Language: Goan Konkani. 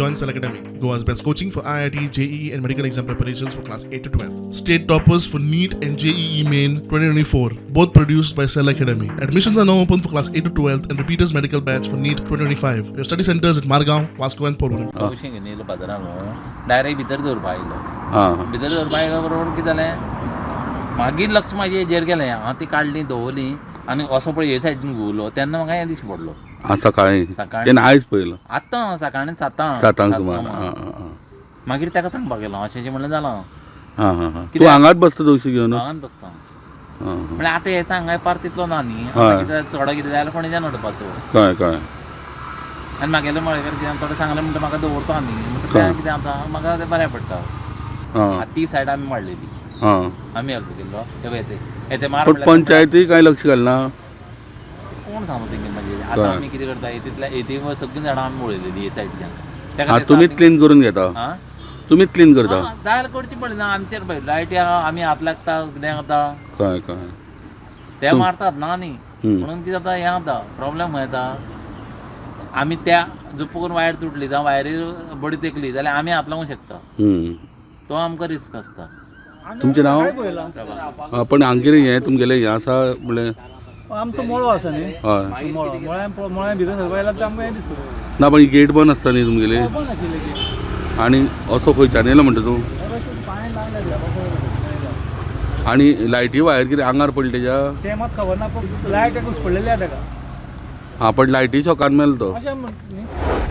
Join Cell Academy, Goa's best coaching for IIT, JEE, and medical exam preparations for class 8 to 12. State toppers for NEET and JEE Main 2024, both produced by Cell Academy. Admissions are now open for class 8 to 12 and repeaters medical batch for NEET 2025. We have study centers at Margaon, Vasco, and Porvorim. तवशीं घेवन येयलो बाजारान न्हू डायरेक्ट भितर दवरपा आयलो. आं. भितर दवरपा आयलो बरोबर कितें जालें, मागीर लक्ष म्हाजें हेजेर गेलें. हांव ती काडली, दवरली आनी असो पळय हे सायडीन घुंवलो तेन्ना म्हाका हें दिश्टी पडलो. आं, सकाळी? सकाळी. तेन्ना आयज पयलो? आतां सकाळीं 7. 7 सुमार. आं आं आं. मागीर ताका सांगपाक गेलो, अशें अशें म्हणलें जालां. आं हां हां, तूं कित्याक? हांगाच बसता तवशी घेवन? हांगाच बसता. आं हां. म्हणल्यार आतां हें सांग पार तितलो ना न्ही. हय. आतां कितें थोडो कितें जाल्यार फोंडेच्यान हाडपाचो. कळ्ळें कळ्ळें. आनी मागेले मळेकर कितें थोडें सांगलें म्हणटा म्हाका दवरता न्ही म्हणटा. कळ्ळें. तें कितें आतां म्हाका तें बरें पडटा. आं. आतां ती सायड आमी मारलेली. आं. आमी हेल्प केल्लो ते पळय ते हे ते मार पण म्हणल्यार पंचायती कांय लक्ष घालना. कोण सांगता तेंगे मागीर आतां. कळ्ळें. आमी कितें करता, तितल्या हेती सगळीं झाडां आमी वळयलेली हे सायडीच्यान तेका. आं, ते तुमीच आमी- क्लीन करून घेता? आं. तुमीच क्लीन करता? आं, जाल्यार करची पडली ना आमचेर पळय लायटी आहा, आमी हात लागता, कितें जाता. कळ्ळें कळ्ळें. ते मारतात ना न्ही. हम्म. म्हणून कितें जाता, हें जाता, प्रॉब्लेम खंय येता, आमी त्या जपून वायर तुटली जावं वायरी बडी तेकली जाल्यार आमी हात लावूंक शकता. हम्म. तो आमकां रिस्क आसता. तुमचें नांव? आं, पण हांगा कितें हें तुमगेलें हें आसा म्हणलें. आमचो मळो आसा न्ही. हय. मळो मळ्यान मळ्यान भितर सरपा येयला ते आमकां हें दिसता. ना, पण गेट बंद आसता न्ही तुमगेली? बंद आशिल्लें की. आनी असो खंयच्यान येयलो म्हणटा तूं? पांय लागले ते. आनी लायटी वायर कितें आंगार पडली तेज्या? तें मात खबर ना, पूण लायट एक घुसपडलेली आहा तेका. आं, पण लायटी शॉकान मेलो तो. अशें म्हण न्ही.